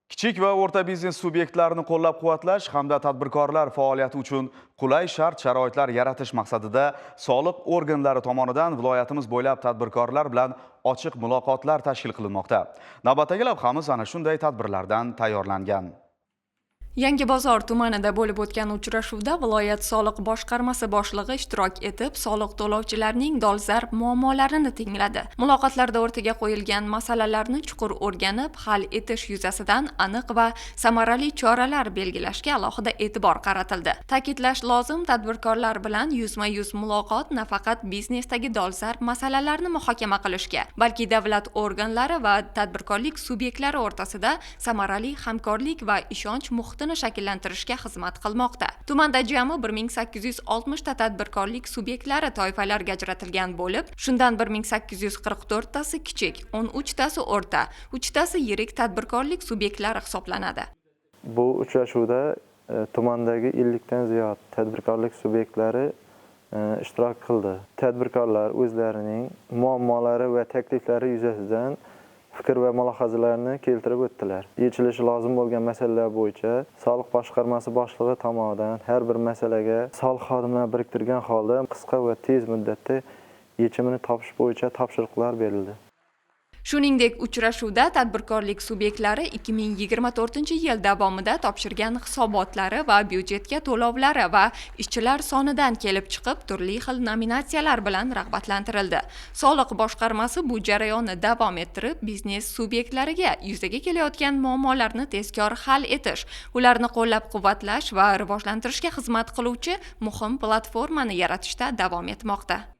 Kichik va o'rta biznes subyektlarini qo'llab-quvvatlash hamda tadbirkorlar faoliyati uchun qulay shart-sharoitlar yaratish maqsadida soliq organlari tomonidan viloyatimiz bo'ylab tadbirkorlar bilan ochiq muloqotlar tashkil qilinmoqda. Navbatdagi lavhamiz ana shunday tadbirlardan tayyorlangan. Yangibozor tumanida bo'lib o'tgan uchrashuvda viloyat soliq boshqarmasi boshlig'i ishtirok etib, soliq to'lovchilarning dolzarb muammolarini tingladi. Muloqotlarda o'rtaga qo'yilgan masalalarni chuqur o'rganib, hal etish yuzasidan aniq va samarali choralar belgilashga alohida e'tibor qaratildi. Ta'kidlash lozim, tadbirkorlar bilan yuzma-yuz muloqot nafaqat biznesdagi dolzarb masalalarni muhokama qilishga, balki davlat organlari va tadbirkorlik subyektlari o'rtasida samarali hamkorlik va ishonch muhitini shakllantirishga xizmat qilmoqda. Tumanda jami 1860 ta tadbirkorlik subyektlari toifalarga ajratilgan bo'lib, shundan 1844 tasi kichik, 13 tasi o'rta, 3 tasi yirik tadbirkorlik subyektlari hisoblanadi. Bu uchrashuvda tumandagi 50 dan ziyod tadbirkorlik subyektlari ishtirok qildi. Tadbirkorlar o'zlarining muammolari va takliflari yuzasidan fikr va mulohazalarini keltirib o'tdilar. Yechilishi lozim bo'lgan masalalar bo'yicha soliq boshqarmasi boshlig'i tomonidan har bir masalaga soliq xodimlarini biriktirgan holda qisqa va tez muddatda yechimini topish bo'yicha topshiriqlar berildi. Shuningdek, uchrashuvda tadbirkorlik subyektlari 2024-yil davomida topshirgan hisobotlari va byudjetga to'lovlari va ishchilar sonidan kelib chiqib turli xil nominatsiyalar bilan rag'batlantirildi. Soliq boshqarmasi bu jarayonni davom ettirib, biznes subyektlariga yuzaga kelayotgan muammolarni tezkor hal etish, ularni qo'llab-quvvatlash va rivojlantirishga xizmat qiluvchi muhim platformani yaratishda davom etmoqda.